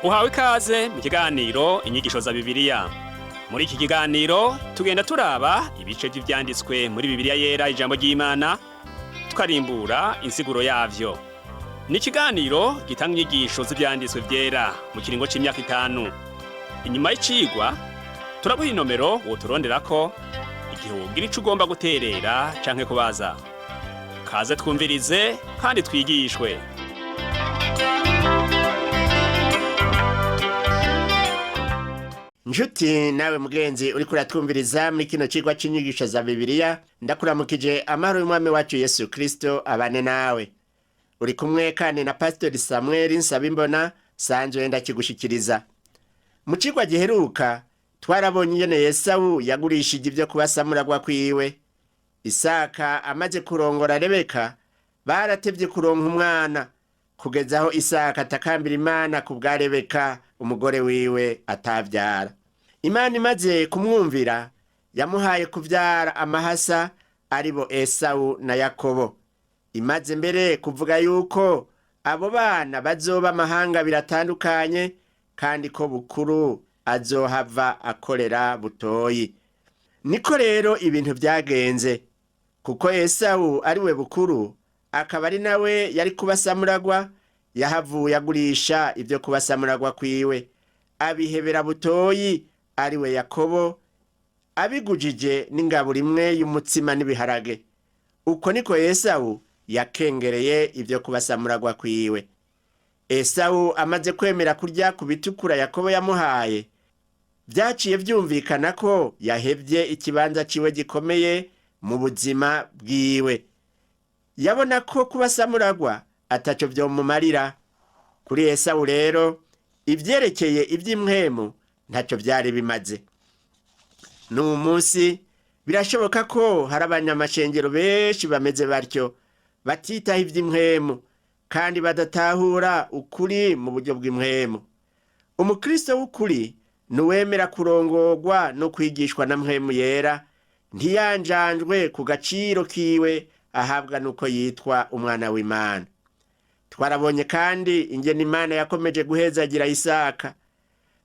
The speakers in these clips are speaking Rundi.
Uhawe ikaze mu kiganiro Inyigisho za Bibiliya. Muri iki kiganiro tugenda turaba ibice vy'ivyanditswe muri Bibiliya Yera, ijambo ry'Imana, tukarimbura insiguro yavyo. Ni ikiganiro gitanga inyigisho z'ivyanditswe vyera mu kiringo c'imyaka 5. Inyuma y'icigwa turaguha inomero woturonderako igihe wogira ico ugomba guterera canke kubaza. Kaze twumvirize kandi twigishwe. Njuti nawe mugenzi uriko uratwumviriza muri kino cigwa c'inyigisho za Bibiliya, ndakuramukije. Amahoro y'Umwami wacu Yesu Kristo abane nawe. Uri kumwe kandi na Pastori Samuel Nsabimbona, sanzwe ndakigushikiriza. Mu cigwa giheruka twarabonye ingene Yesawu yagurishije ivyo kuba samuragwa kwiwe. Isaka amaze kurongora Rebeka, baratevye kuronka umwana, kugeza aho Isaka atakambira Imana ku bwa Rebeka umugore wiwe atavyara. Imana imaze kumwumvira, yamuhaye kuvyara amahasa, aribo Esawu na Yakobo. Imaze mbere kuvuga yuko abo bana bazoba amahanga biratandukanye, kandi ko bukuru azohava akorera butoyi. Niko rero ibintu vyagenze, kuko Esawu ari we bukuru, akaba ari nawe yari kuba samuragwa, yahavuye agurisha ibyo kuba samuragwa kwiwe, abihebera butoyi ari we Yakobo, abigujije n'ingaburo imwe y'umutsima n'ibiharage. Uko niko Esawu yakengereye ibyo kuba samuragwa kwiwe. Esawu amaze kwemera kurya ku bitukura Yakobo yamuhaye, vyaciye vyumvikana ko yahevye ikibanza ciwe gikomeye mu buzima bwiwe. Yabona ko kuba samuragwa ataco vyomumarira. Kuri Esawu rero, ivyerekeye ivy'impwemu ntaco vyari bimaze. N'uwu munsi birashoboka ko hari abanyamashengero benshi bameze batyo, batitaho ivy'impwemu kandi badatahura ukuri mu buryo bw'impwemu. Umukristo w'ukuri nuwemera kurongorwa no kwigishwa na Mpwemu Yera, ntiyanjanjwe ku gaciro kiwe ahabwa nuko yitwa umwana w'Imana. Twarabonye kandi ingene Imana yakomeje guhezagira Isaka.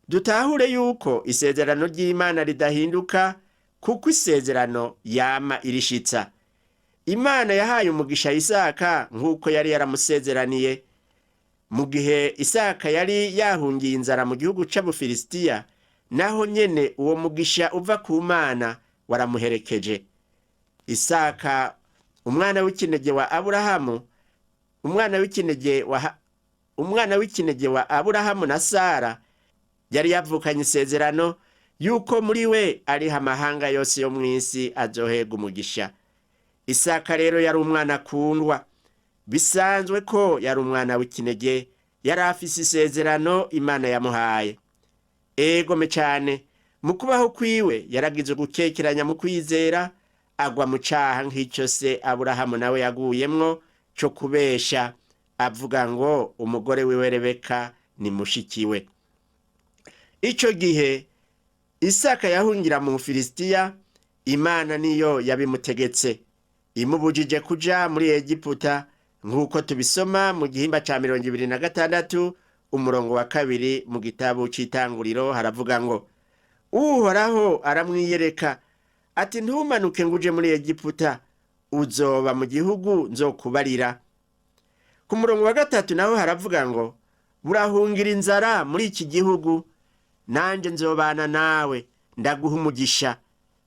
Dutahure yuko isezerano ry'Imana ridahinduka, kuko isezerano yama irishitsa. Imana yahaye umugisha Isaka nk'uko yari yaramusezeraniye. Mu gihe Isaka yari yahungiye inzara mu gihugu c'Abufilisitiya, naho nyene uwo mugisha uva ku Mana waramuherekeje. Isaka umwana w'ikinege wa Aburahamu, umwana w'ikinege wa Aburahamu na Sara, yari yavukanye isezerano yuko muri we ariho amahanga yose yo mw'isi azohega umugisha. Isaka rero yari umwana akundwa. Bisanzwe ko yari umwana w'ikinege, yari afise isezerano Imana yamuhaye. Egome cane, mu kubaho kwiwe yaragize ugukekeranya mu kwizera, agwa mu caha nk'ico se Aburahamu nawe yaguyemwo co kubesha, avuga ngo umugore wiwe Rebeka ni mushikiwe. Ico gihe Isaka yahungira mu Filisitiya, Imana niyo yabimutegetse, imubujije kuja muri Egiputa, nk'uko tubisoma mu gihimba ca 26 umurongo wa 2 mu gitabo c'Itanguriro. Haravuga ngo: "Uhoraho aramwiyereka ati: 'Ntumanuke ngo uje muri Egiputa, uzoba mu gihugu nzokubarira.'" Ku murongo wa 3 naho haravuga ngo: "Burahungira inzara muri iki gihugu, nanjye nzobana nawe ndaguha umugisha,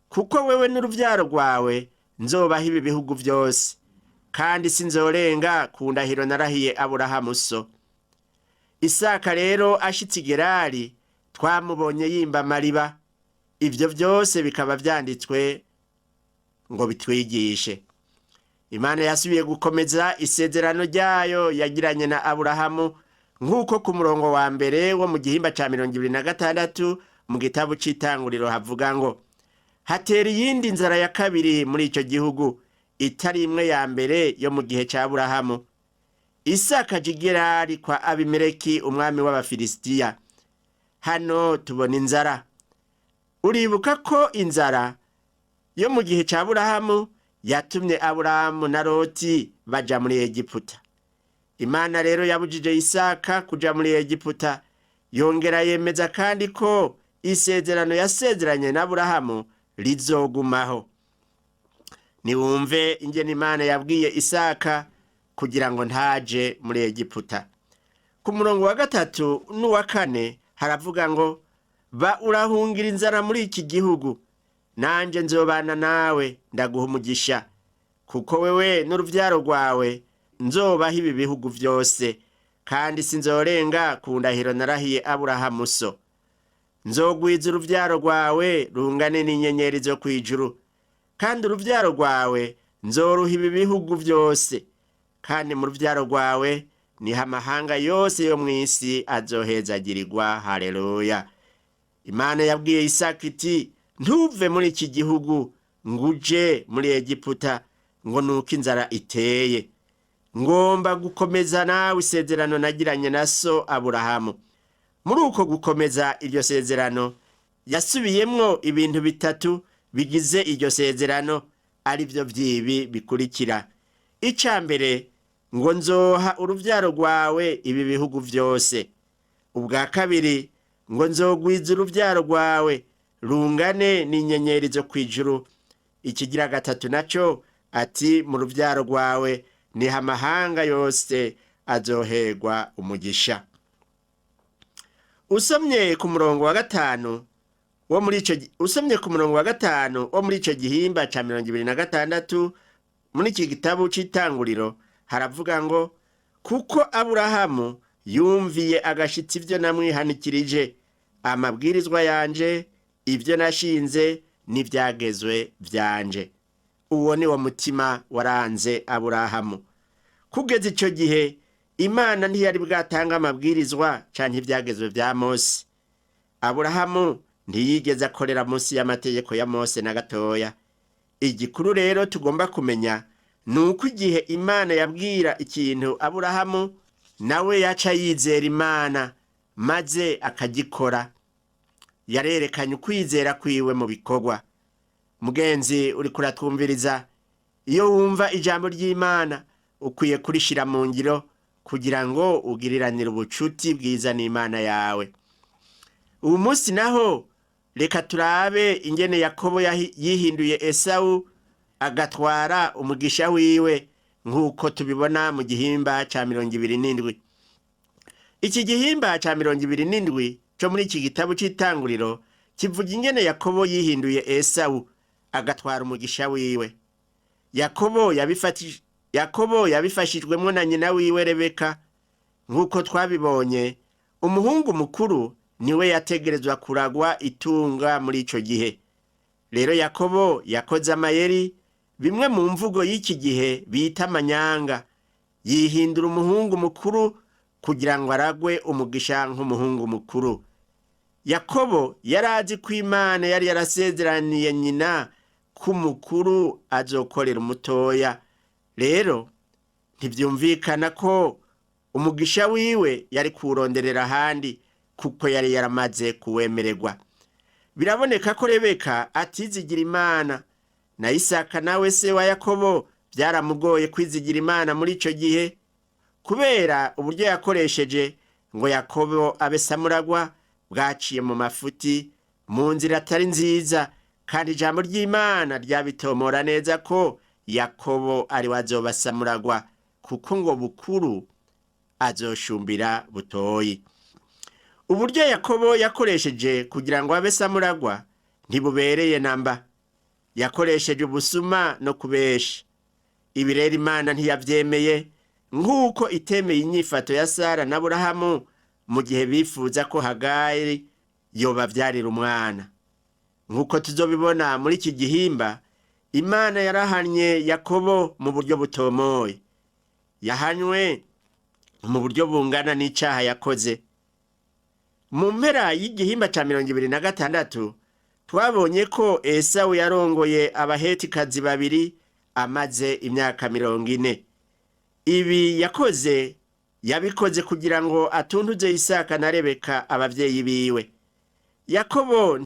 kuko wewe n'uruvyaro rwawe nzobaha ibi bihugu byose, kandi sinzorenga ku ndahiro narahiye Aburahamu so." Isaka rero ashitse i Gerari, twamubonye yimba amariba. Ibyo byose bikaba vyanditswe ngo bitwigishe. Imana yasubiye gukomeza isezerano ryayo yagiranye na Aburahamu, nk'uko ku murongo wa 1 wo mu gihimba ca 26 mu gitabo c'Itanguriro havuga ngo: "Hatera iyindi nzara ya kabiri muri ico gihugu, itari imwe ya mbere yo mu gihe ca Aburahamu. Isaka aja i Gerari kwa Abimeleki umwami w'Abafilisitiya." Hano tubona inzara. Uribuka ko inzara yo mu gihe ca Aburahamu yatumye Aburahamu na Loti baja muri Egiputa. Imana rero yabujije Isaka kuja muri Egiputa. Yongera yemeza kandi ko isezerano yasezeranye na Aburahamu rizogumaho. Niwumve ingene Imana yabwiye Isaka kugira ngo ntaje muri Egiputa. Ku murongo wa 3 n'uwa 4 haravuga ngo: ba urahungira inzara muri iki gihugu, nanje nzobana nawe ndaguha umugisha, kuko wewe n'uruvyaro rwawe nzobaha ibi bihugu vyose, kandi sinzorenga ku ndahiro narahiye Aburahamu so. Nzogwiza uruvyaro rwawe rungane n'inyenyeri zo kw'ijuru, kandi uruvyaro rwawe nzoruha ibi bihugu vyose, kandi mu ruvyaro rwawe niho amahanga yose yo mw'isi azohezagirirwa. Haleluya. Imana yabwiye Isaka iti: ntuve muri iki gihugu ngo uje muri Egiputa, ngo nuko inzara iteye. Ngomba gukomeza nawe isezerano nagiranye na so Aburahamu. Muri uko gukomeza iryo sezerano yasubiyemwo ibintu bitatu bigize iryo sezerano, ari byo vyibi bikurikira. Ica mbere, ngo nzoha uruvyaro rwawe ibi bihugu vyose. Ubwa kabiri, ngo nzogwiza uruvyaro rwawe rungane n'inyenyeri zo kw'ijuru. Ikigira gatatu naco ati: mu ruvyaro rwawe niho amahanga yose azoherwa umugisha. Usomye ku murongo wa 5 wo muri ico, usomye ku murongo wa 5 wo muri ico gihimba ca 26 muri iki gitabo c'itanguriro haravuga ngo: kuko Aburahamu yumviye agashitsi ivyo namwihanikirije, amabwirizwa yanje, ivyo nashinze n'ivyagezwe vyanje. Uwo ni wo mutima waranze Aburahamu. Kugeza ico gihe Imana ntiyari bwatanga amabwirizwa canke ivyagezwe vya Mose. Aburahamu ntiyigeze akorera munsi y'amategeko ya Mose na gatoya. Igikuru rero tugomba kumenya ni uko igihe Imana yabwira ikintu Aburahamu, nawe yaca yizera Imana maze akagikora. Yarerekanye ukwizera kwiwe mu bikorwa. Mugenzi uri kuratwumviriza, iyo wumva ijambo ry'Imana ukwiye kurishira mu ngiro kugira ngo ugiriranire ubucuti bwiza n'Imana yawe. Ubu munsi naho reka turabe ingene Yakobo yihinduye Esawu agatwara umugisha wiwe, nk'uko tubibona mu gihimba ca 27. Iki gihimba ca 27 co muri iki gitabo c'itanguriro kivuga ingene Yakobo yihinduye Esawu agatwara umugisha wiwe. Yakobo yabifashijwemwo na nyina wiwe Rebeka. Nk'uko twabibonye, umuhungu mukuru niwe yategerezwa kuragwa itunga muri ico gihe. Rero Yakobo yakoze amayeri, bimwe mu mvugo y'iki gihe bita amanyanga, yihindura umuhungu mukuru kugira ngo aragwe umugisha nk'umuhungu mukuru. Yakobo yarazi ko Imana yari yarasezeraniye nyina ko umukuru azokorera umutoya. Rero ntivyumvikana ko umugisha wiwe yari kuwuronderera ahandi, kuko yari yaramaze kuwemererwa. Biraboneka ko Rebeka atizigira Imana, na Isaka nawe se wa Yakobo byaramugoye kwizigira Imana muri ico gihe, kubera uburyo yakoresheje ngo Yakobo abe samuragwa bwaciye mu mafuti, mu nzira atari nziza, kandi ijambo ry'Imana ryabitomora neza ko Yakobo ari we azoba samuragwa, kuko ngo bukuru azoshumbira butoyi. Uburyo Yakobo yakoresheje kugira ngo abe samuragwa ntibubereye namba. Yakoresheje ubusuma no kubesha. Ibi rero Imana ntiyavyemeye, nk'uko itemeye inyifato ya Sara na Aburahamu mu gihe bifuza ko Hagari yobavyarira umwana. Nk'uko tuzobibona muri iki gihimba, Imana yarahanye Yakobo mu buryo butomoye. Yahanywe mu buryo bungana n'icaha yakoze. Mu mpera y'igihimba ca 26 twabonye ko Esawu yarongoye abahetikazi babiri amaze imyaka 40. Ibi yakoze yabikoze kugira ngo atuntuze Isaka na Rebeka abavyeyi biwe. Yakobo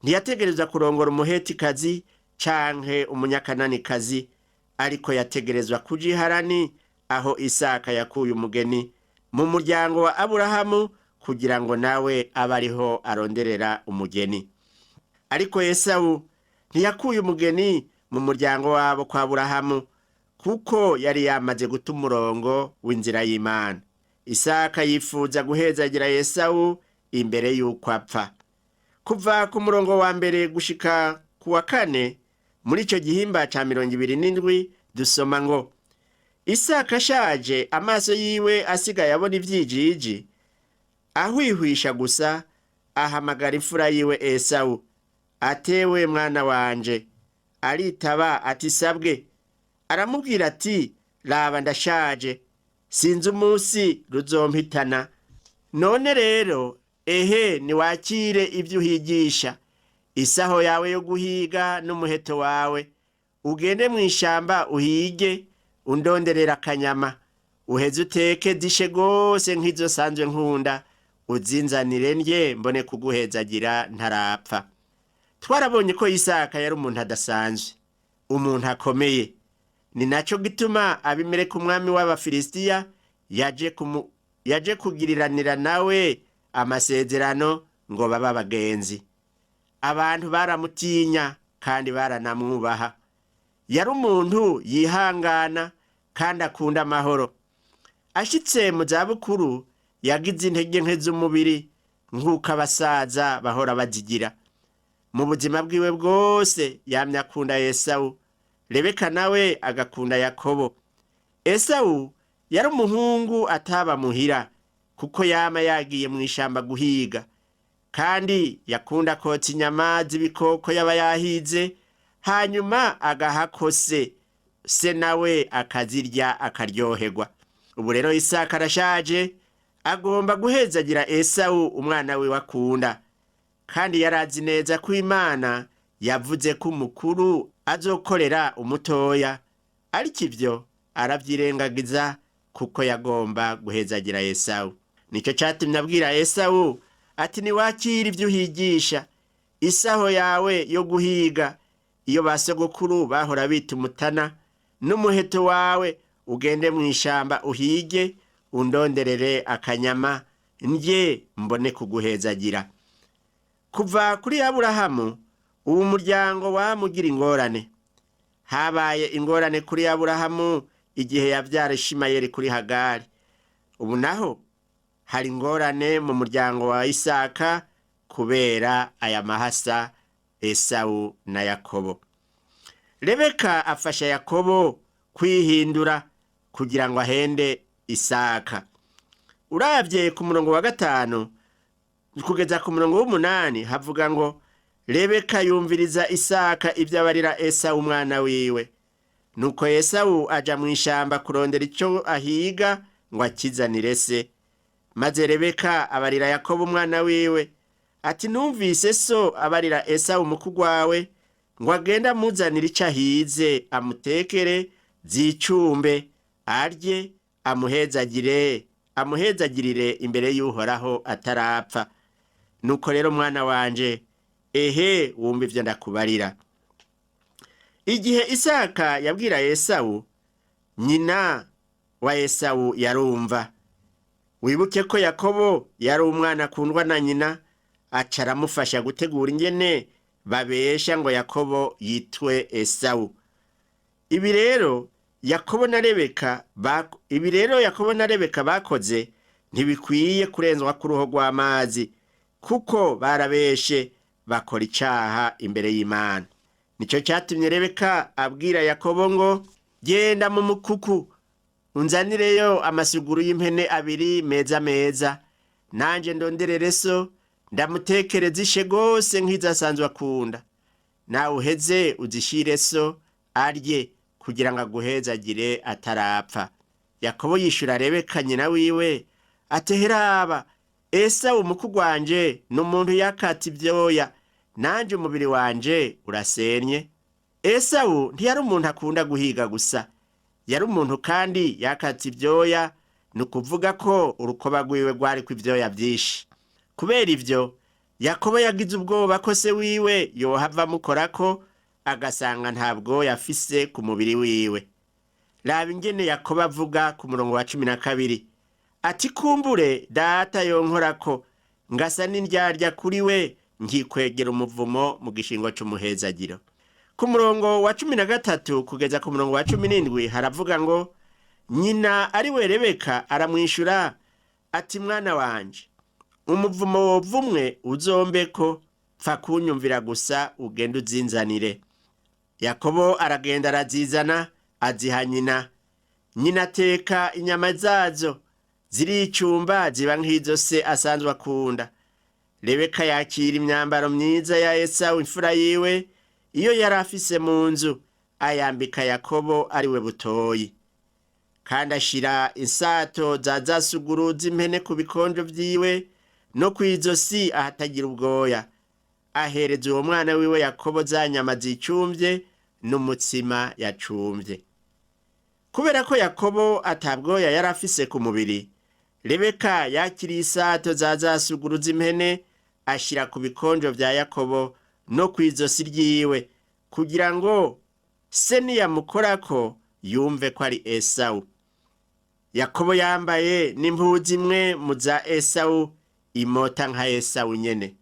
ntiyategerezwa kurongora umuhetikazi canke umunyakananikazi, ariko yategerezwa kuja i Harani aho Isaka yakuye umugeni mu muryango wa Aburahamu, kugira ngo nawe abe ariho aronderera umugeni. Ariko Esawu ntiyakuye umugeni mu muryango wabo kwa Aburahamu, kuko yari yamaze guta umurongo w'inzira y'Imana. Isaka yifuza guhezagira Esawu imbere y'uko apfa. Kuva ku murongo wa mbere gushika ku wa kane muri ico gihimba ca 27 dusoma ngo: Isaka ashaje, amaso yiwe asigaye abona ivyijiji, ahwihwisha gusa, ahamagara imfura yiwe Esawu, atewe mwana wanje. Aritaba ati sabwe. Aramubwira ati raba ndashaje, sinzi umunsi ruzompitana. None rero ehe niwakire ibyo uhigisha, isaho yawe yo guhiga n'umuheto wawe, ugende mu ishamba uhige, undonderera akanyama, uheze uteke zishe gose nk'izo sanzwe nkunda, uzinzanire ndye mbone kuguhezagira ntarapfa. Twarabonye ko Isaka yari umuntu adasanzwe, umuntu akomeye. Ni naco gituma Abimeleki umwami w'Abafilisitiya yaje kugiriranira nawe amasezerano ngo babe abagenzi. Abantu baramutinya kandi baranamwubaha. Yari umuntu yihangana kandi akunda amahoro. Ashitse mu zabukuru yagize intege nke z'umubiri nk'uko abasaza bahora bazigira. Mu buzima bwiwe bwose yamye akunda Esawu, Rebeka nawe agakunda Yakobo. Esawu yari umuhungu ataba muhira, kuko yama yagiye mu ishamba guhiga, kandi yakunda kotsa inyama z'ibikoko yaba yahize, hanyuma agahako se, se nawe akazirya akaryoherwa. Ubu rero Isaka arashaje, agomba guhezagira Esawu umwana wiwe akunda, kandi yarazi neza ko Imana yavuze ko umukuru azokorera umutoya, ariko ivyo aravyirengagiza kuko yagomba guhezagira Esawu. Nico catumye abwira Esawu ati niwakire ivyo uhigisha, isaho yawe yo guhiga, iyo ba sogokuru bahora bita umutana, n'umuheto wawe, ugende mu ishamba uhige, undonderere akanyama ndye mbone kuguhezagira. Kuva kuri Aburahamu ubu muryango wamugira ingorane. Habaye ingorane kuri Aburahamu igihe yavyara Ishimayeli kuri Hagari. Ubu naho hari ingorane mu muryango wa Isaka kubera aya mahasa Esawu na Yakobo. Rebeka afasha Yakobo kwihindura kugira ngo ahende Isaka. Uravye ku murongo wa 5 kugeza ku murongo w'8 havuga ngo Rebeka yumviriza Isaka ibyo abarira Esawu umwana wiwe. Nuko Esawu aja mu ishamba kurondera ico ahiga ngo akizanire se. Maze Rebeka abarira Yakobo umwana wiwe ati numvise so abarira Esawu mukuru wawe ngo agende amuzanire ico ahize, amutekere zicumbe, arye, amuhezagire, amuhezagirire imbere y'Uhoraho atarapfa. Nuko rero mwana wanje, ehe wumva ivyo ndakubarira. Igihe Isaka yabwira Esawu, nyina wa Esawu yarumva. Wibuke ko Yakobo yari umwana akundwa na nyina, aca aramufasha gutegura ingene babesha ngo Yakobo yitwe Esawu. Ibi rero Yakobo na Rebeka ibi rero Yakobo na Rebeka bakoze ntibikwiye kurenzwa ku ruho rw'amazi, kuko barabeshe bakora icaha imbere y'Imana. Nico catumye Rebeka abwira Yakobo ngo genda mu mukuku unzanireyo amasuguru y'impene abiri meza meza, nanje ndonderere so ndamutekereza ishe gose nk'izo asanzwe akunda, nawe uheze uzishire so arye kugira ngo aguhezagire atarapfa. Yakobo yishura Rebeka nyina wiwe ati heraba, Esawu umukuru wanje ni umuntu yakata ibyoya, nanje umubiri wanje urasenye. Esawu ntiyari umuntu akunda guhiga gusa, yari umuntu kandi yakata ibyoya, ni ukuvuga ko urukoba rwiwe rwariko ibyoya vyinshi. Kubera ivyo Yakobo yagize ubwoba ko se wiwe yohava amukorako agasanga nta bwoya afise ku mubiri wiwe. Raba ingene Yakobo avuga ku murongo wa 12. Ati kumbure data yonkorako ngasa n'indyarya kuri we, nkikwegera umuvumo mu gishingo c'umuhezagiro. Ku murongo wa 13 kugeza ku murongo wa 17 haravuga ngo: nyina ari we Rebeka aramwishura ati: mwana wanje, umuvumo wovumwe uzombeko, pfa kunyumvira gusa ugende uzinzanire. Yakobo aragenda arazizana, aziha nyina. Nyina ateka inyama zazo ziricumba, ziba nk'izo se asanzwe akunda. Rebeka yakira imyambaro myiza ya Esawu imfura yiwe, iyo yari afise mu nzu, ayambika Yakobo ari we butoyi. Kandi ashira insato za zasuguru z'impene ku bikonjo vyiwe no kw'izosi ahatagira ubwoya. Ahereza uwo mwana wiwe Yakobo za nyama zicumvye n'umutsima yacumvye. Kubera ko Yakobo atabwoya yari afise ku mubiri, Rebeka yakiriye isato za zasuguru z'impene ashira ku bikonjo vya Yakobo no kw'izosi ryiwe, kugira ngo se niyamukorako yumve ko ari Esawu. Yakobo yambaye n'impuzu imwe mu za Esawu, imota nka Esawu nyene.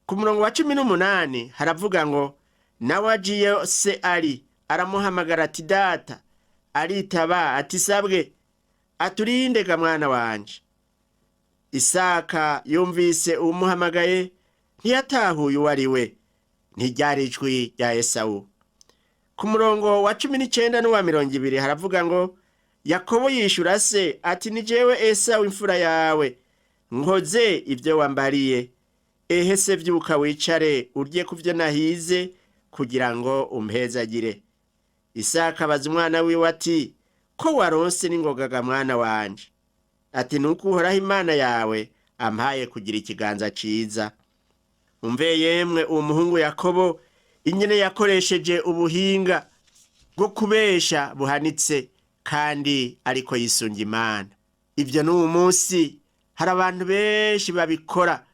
Ku murongo wa 18 haravuga ngo: nawe ajiye se ari, aramuhamagara ati: data. Aritaba ati: sabwe. Aturinde ga mwana wanje. Isaka yumvise uwumuhamagaye, ntiyatahuye uwo ari we, ntiryari ijwi rya Esawu. Ku murongo wa 19 n'uwa 20 haravuga ngo: Yakobo yishura se ati: ni jewe Esawu imfura yawe, nkoze ibyo wambariye. Ehe se vyuka wicare urye ku vyo nahize, kugira ngo umpezagire. Isaka abaza umwana wiwe ati: ko waronse n'ingogaga mwana wanje? Ati: nuko Uhoraho Imana yawe ampaye kugira ikiganza ciza. Umve yemwe, uwo muhungu Yakobo ingene yakoresheje ubuhinga bwo kubesha buhanitse, kandi ariko yisunga Imana. Ivyo n'uwu munsi hari abantu benshi babikora,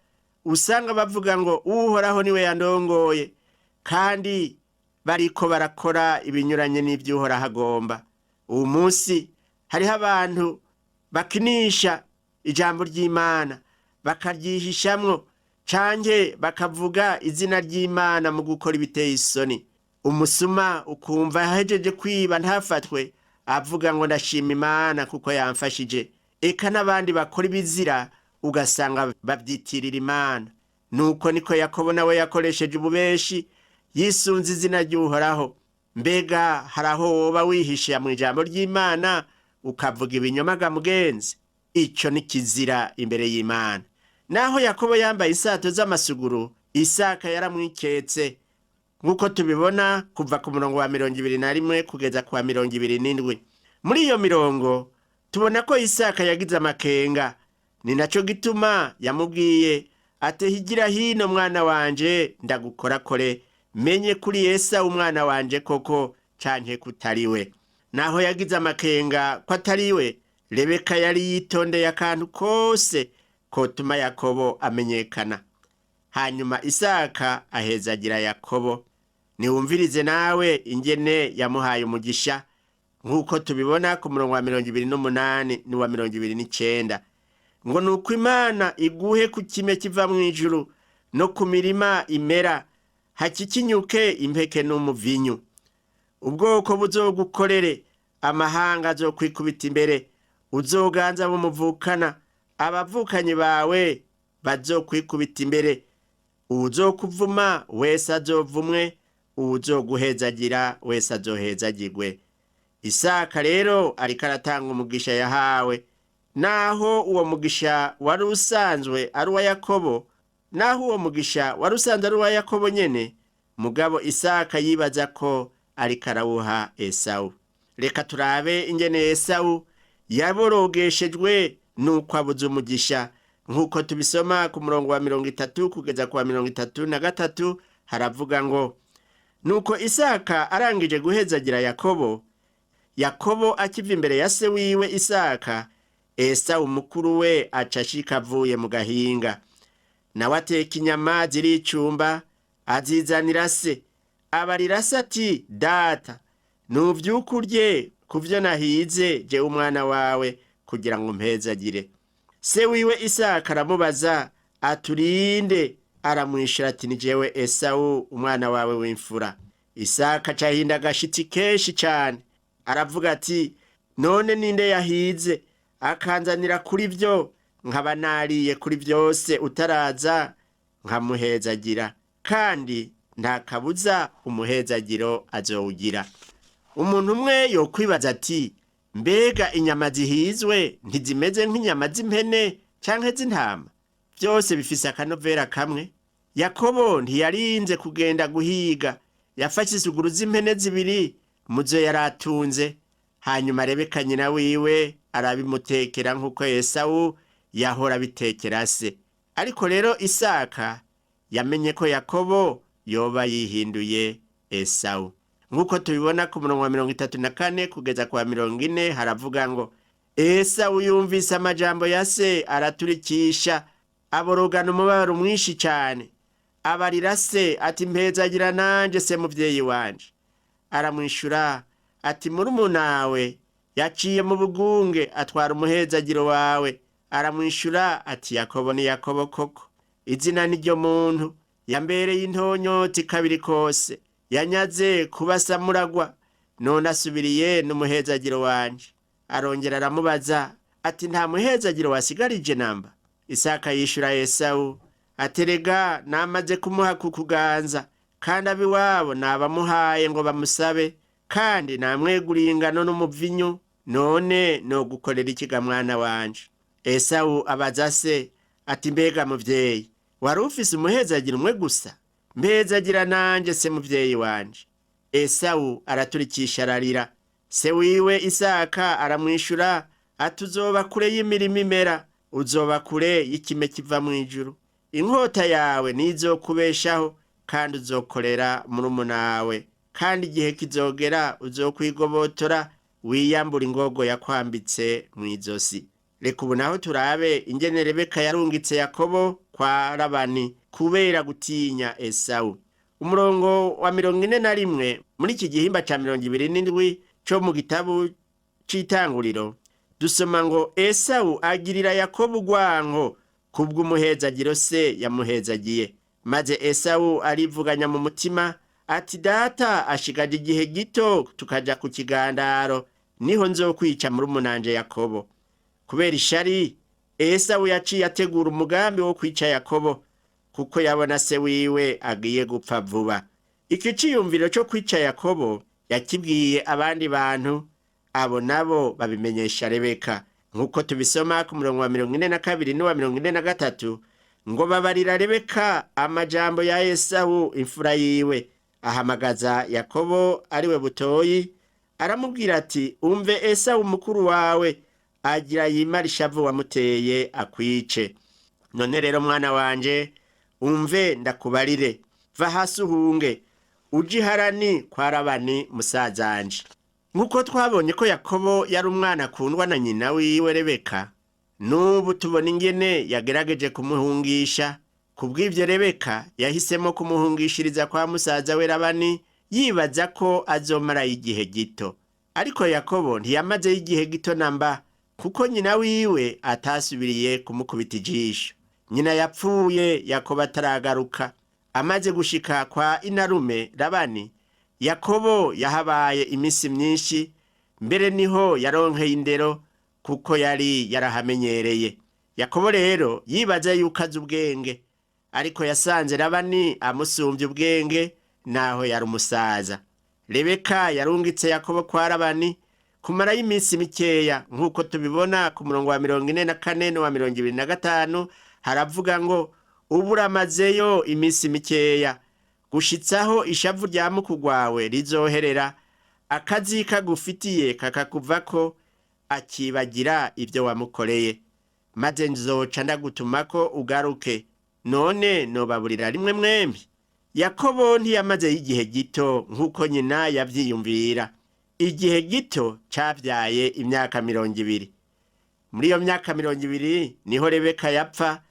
usanga bavuga ngo Uhoraho niwe yandongoye, kandi bariko barakora ibinyuranye n'ivyo Uhoraho agomba. Uwu munsi hariho abantu bakinisha ijambo ry'Imana, bakaryihishamwo, canke bakavuga izina ry'Imana mu gukora ibiteye isoni. Umusuma ukumva ahejeje kwiba ntafatwe avuga ngo ndashima Imana kuko yamfashije. Eka n'abandi bakora ibizira ugasanga babyitirira Imana. Nuko niko Yakobo nawe yakoresheje ububeshi yisunze izina ry'Uhoraho. Mbega hari aho woba wihisha mu ijambo ry'Imana ukavuga ibinyoma ga mugenzi? Ico ni kizira imbere y'Imana. Naho Yakobo yambaye isato z'amasuguru, Isaka yaramwiketse, nk'uko tubibona kuva ku murongo wa 21 kugeza ku wa 27. Muri iyo mirongo tubona ko Isaka yagize amakenga. Ni naco gituma yamubwiye ati: higira hino mwana wanje, ndagukorakore menye kuri Esawu umwana wanje koko canke kutariwe. Naho yagize amakenga ko atariwe, Rebeka yari yitondeye akantu kose kotuma Yakobo amenyekana. Hanyuma Isaka ahezagira Yakobo. Niwumvirize nawe ingene yamuhaye umugisha, nk'uko tubibona ku murongo wa 28 n'uwa 29. Ngo nuko Imana iguhe ku kime kiva mu ijuru no ku mirima imera, hakikinyuke impeke n'umuvinyu. Ubwoko buzogukorere, amahanga azokwikubita imbere, uzoganza bumuvukana, abavukanyi bawe bazokwikubita imbere. Uwuzokuvuma wese azovumwe, uwuzoguhezagira wese azohezagirwe. Isaka rero ariko aratanga umugisha yahawe. Naho uwo mugisha wari usanzwe ari uwa Yakobo, naho uwo mugisha wari usanzwe ari uwa Yakobo nyene, mugabo Isaka yibaza ko ariko arawuha Esawu. Reka turabe ingene Esawu yaborogeshejwe nuko abuze umugisha, nk'uko tubisoma ku murongo wa 30 kugeza ku wa 33. Haravuga ngo: nuko Isaka arangije guhezagira Yakobo, Yakobo akiva imbere ya se wiwe Isaka, Esawu mukuru we aca ashika avuye mu gahinga. Nawe ateka inyama ziricumba, azizanira se. Abarira se ati: data, nuvyuka urye ku vyo nahize jewe umwana wawe, kugira ngo umpezagire. Se wiwe Isaka aramubaza aturinde, aramwishura ati ni jewe Esawu umwana wawe w'imfura. Isaka acahinda agashitsi kenshi cane, aravuga ati none ninde yahize akanzanira kuri vyo, nkaba nariye kuri vyose utaraza nkamuhezagira, kandi nta kabuza umuhezagiro azowugira. Umuntu umwe yokwibaza ati mbega inyama zihizwe ntizimeze nk'inyama z'impene canke z'intama? Vyose bifise akanovera kamwe. Yakobo ntiyarinze kugenda guhiga, yafashe isuguru z'impene zibiri muzo yaratunze, hanyuma Rebeka nyina wiwe arabimutekera nk'uko Esawu yahora abitekera se. Ariko rero Isaka yamenye ko Yakobo yoba yihinduye Esawu. Nk'uko tubibona ku murongo wa 34 kugeza ku wa 40, haravuga ngo Esawu yumvise amajambo ya se araturikisha, aborogana umubabaro mwinshi cyane, abarira se ati mpezagira nanje se muvyeyi wanje. Aramwishura ati murumunawe yaciye mu bugunge atwara umuhezagiro wawe. Aramwishura ati Yakobo ni Yakobo koko, izina niryo muntu, yambereye intonyoti kabiri kose, yanyaze kubasamuragwa, none asubiriye n'umuhezagiro wanje. Arongera aramubaza ati nta muhezagiro wasigarije namba? Isaka yishura Esawu ati rega namaze kumuha ku kuganza, kandi abiwabo nabamuhaye ngo bamusabe, kandi namweguriye ingano n'umuvinyu, none nogukorera ikiga mwana wanje? Esawu abaza se ati mbega muvyeyi, wari ufise umuhezagiro umwe gusa? Mpezagira nanje se muvyeyi wanje. Esawu araturikisha ararira. Se wiwe Isaka aramwishura ati uzoba kure y'imirima imera, uzoba kure y'ikime kiva mw'ijuru, inkota yawe nizokubeshaho, kandi uzokorera murumunawe, kandi igihe kizogera uzokwigobotora wiyambura ingogo yakwambitse mw'izosi. Reka ubu naho turabe ingene Rebeka yarungitse Yakobo kwa Labani kubera gutinya Esawu. Umurongo wa 41 muri iki gihimba ca 27 co mu gitabo c'Itanguriro, dusoma ngo Esawu agirira Yakobo urwanko kubw'umuhezagiro se yamuhezagiye. Maze Esawu arivuganya mu mutima ati data ashigaje igihe gito tukaja ku kigandaro, niho nzokwica murumunanje Yakobo. Kubera ishari, Esawu yaciye ategura umugambi wo kwica Yakobo, kuko yabona se wiwe agiye gupfa vuba. Iki ciyumviro co kwica Yakobo yakibwiye abandi bantu, abo nabo babimenyesha Rebeka, nk'uko tubisoma ku murongo wa 42 n'uwa 43, ngo babarira Rebeka amajambo ya Esawu imfura yiwe. Ahamagaza Yakobo ariwe butoyi, aramubwira ati umve Esawu mukuru wawe agira yimara ishavu wamuteye akwice. None rero mwana wanje, umve ndakubarire, va hasi uhunge uje iharani kwa Labani musazanje. Nk'uko twabonye ko Yakobo yari umwana akundwa na nyina wiwe Rebeka, n'ubu tubona ingene yagerageje kumuhungisha. Kubw'ivyo Rebeka yahisemo kumuhungishiriza kwa musaza we Labani, yibaza ko azomarayo igihe gito. Ariko Yakobo ntiyamazeyo igihe gito namba, kuko nyina wiwe atasubiriye kumukubita ijisho. Nyina yapfuye Yakobo ataragaruka. Amaze gushika kwa inarume Labani, Yakobo yahabaye iminsi myinshi, mbere niho yaronkeye indero kuko yari yarahamenyereye. Yakobo rero yibaza yuko azi ubwenge, ariko yasanze Labani amusumbye ubwenge naho yari umusaza. Rebeka yarungitse Yakobo kwa Labani kumarayo iminsi mikeya, nk'uko tubibona ku murongo wa 44 n'uwa 25, haravuga ngo ubu uramazeyo iminsi mikeya, gushitsaho ishavu rya mukugwawe rizoherera, akazika gufitiye kakakuvako, akibagira ibyo wamukoreye, maze nzoca ndagutumako ugaruke, none nobaburira rimwe mwembi. Yakobo ntiyamazeyo igihe gito nk'uko nyina yavyiyumvira. Igihe gito cavyaye imyaka 20. Muri iyo myaka 20 niho Rebeka yapfa,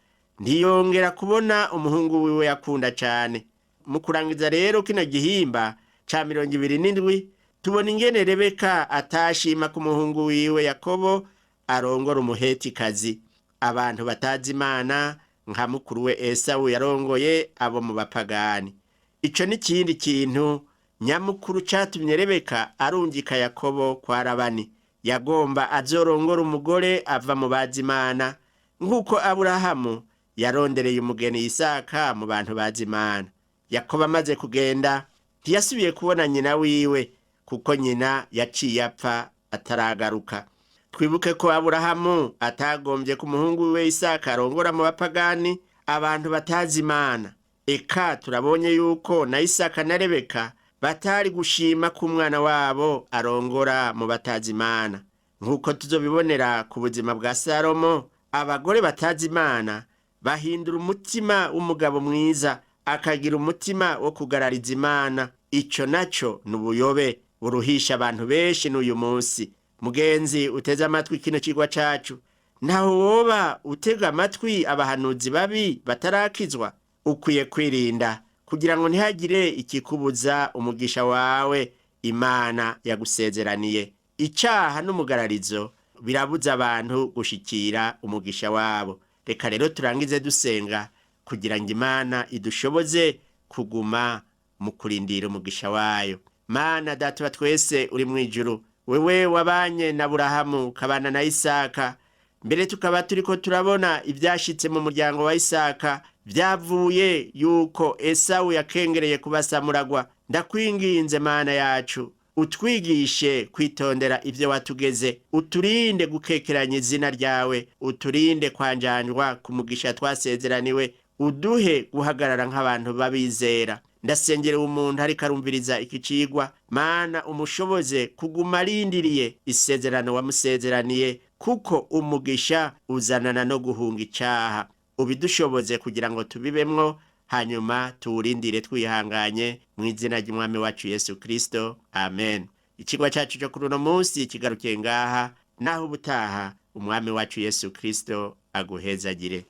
ntiyongera kubona umuhungu wiwe yakunda cane. Mu kurangiza rero kino gihimba ca 27, tubona ingene Rebeka atashima ku muhungu wiwe Yakobo arongora umuhetikazi. abantu batazi Imana, nka mukuru we Esawu yarongoye abo mu bapagani. Ico ni ikindi kintu nyamukuru catumye Rebeka arungika Yakobo kwa Labani. Yagomba azorongora umugore ava mu bazi Imana, nk'uko Aburahamu yarondereye umugeni Isaka mu bantu bazi Imana. Yakobo amaze kugenda ntiyasubiye kubona nyina wiwe, kuko nyina yaciye apfa ataragaruka. Twibuke ko Aburahamu atagombye ku muhungu wiwe Isaka arongora mu bapagani, abantu batazi Imana. Eka turabonye yuko na Isaka na Rebeka batari gushima ko umwana wabo arongora mu batazi Imana. Nk'uko tuzobibonera ku buzima bwa Salomo, abagore batazi Imana bahindura umutima w'umugabo mwiza akagira umutima wo kugarariza Imana. Ico naco ni ubuyobe buruhisha abantu benshi n'uyu munsi. Mugenzi uteze amatwi kino cigwa cacu, ntaho woba utega amatwi abahanuzi babi batarakizwa. Ukwiye kwirinda kugira ngo ntihagire ikikubuza umugisha wawe Imana yagusezeraniye. Icaha n'umugararizo birabuza abantu gushikira umugisha wabo. Reka rero turangize dusenga kugira ngo Imana idushoboze kuguma mu kurindira umugisha wayo. Mana Data wa twese uri mu ijuru, wewe wabanye na Aburahamu ukabana na Isaka, mbere tukaba turiko turabona ivyashitse mu muryango wa Isaka vyavuye yuko Esawu yakengereye kubasamuragwa. Ndakwinginze Mana yacu, utwigishe kwitondera ivyo watugeze, uturinde gukekeranya izina ryawe, uturinde kwanjanjwa ku mugisha twasezeraniwe, uduhe guhagarara nk'abantu babizera. Ndasengera umuntu ariko arumviriza iki cigwa, Mana umushoboze kuguma arindiriye isezerano wamusezeraniye, kuko umugisha uzanana no guhunga icaha. Ubidushoboze kugira ngo tubibemwo, hanyuma tuwurindire twihanganye, mu izina ry'Umwami wacu Yesu Kristo, amen. Icigwa cacu co kuri uno munsi kigarukiye ngaha, naho ubutaha Umwami wacu Yesu Kristo aguhezagire.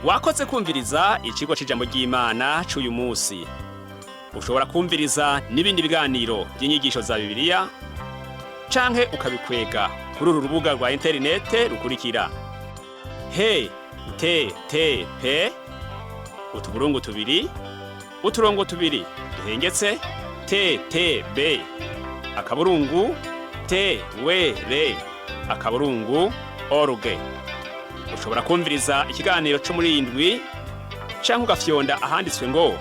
Wakoze kumviriza icigwa c'ijambo ry'Imana c'uyu munsi. Ushobora kumviriza n'ibindi biganiro by'inyigisho za Bibiliya canke ukabikwega kuri uru rubuga rwa interinete rukurikira: he t t p utuburungu tubiri uturongo tubiri duhengetse t t b akaburungu t w r akaburungu org. Ushobora kumviriza ikiganiro cyo muri iyi ndwi canke ugafyonda ahanditswe ngo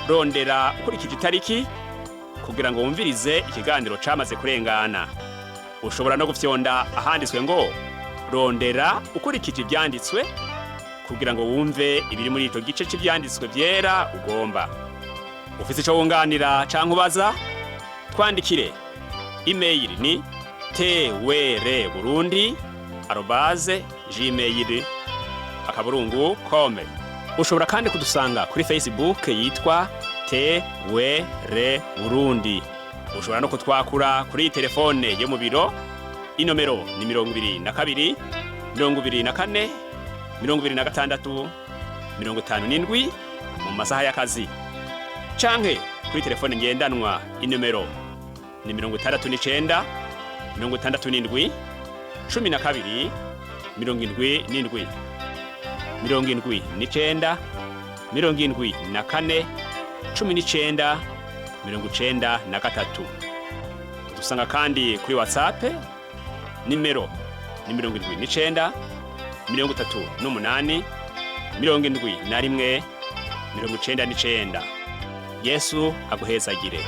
rondera ukurikije itariki kugira ngo wumvirize ikiganiro camaze kurengana. Ushobora no gufyonda ahanditswe ngo rondera ukurikije ivyanditswe kugira ngo wumve ibiri muri ico gice c'ivyanditswe vyera ugomba. Ufise ico wunganira canke ubaza, twandikire. Email ni twr burundi arobase gmail akaburungu kome. Ushobora kandi kudusanga kuri Facebook yitwa TWR Burundi. Ushobora no kutwakura kuri telefone yo mu biro, inomero ni 22 24 26 57 mu masaha y'akazi, canke kuri telefone ngendanwa, inomero ni 69 67 12 77 79 74 19 93. Dusanga kandi kuri WhatsApp, nimero ni 79 38 71 99. Yesu aguhezagire.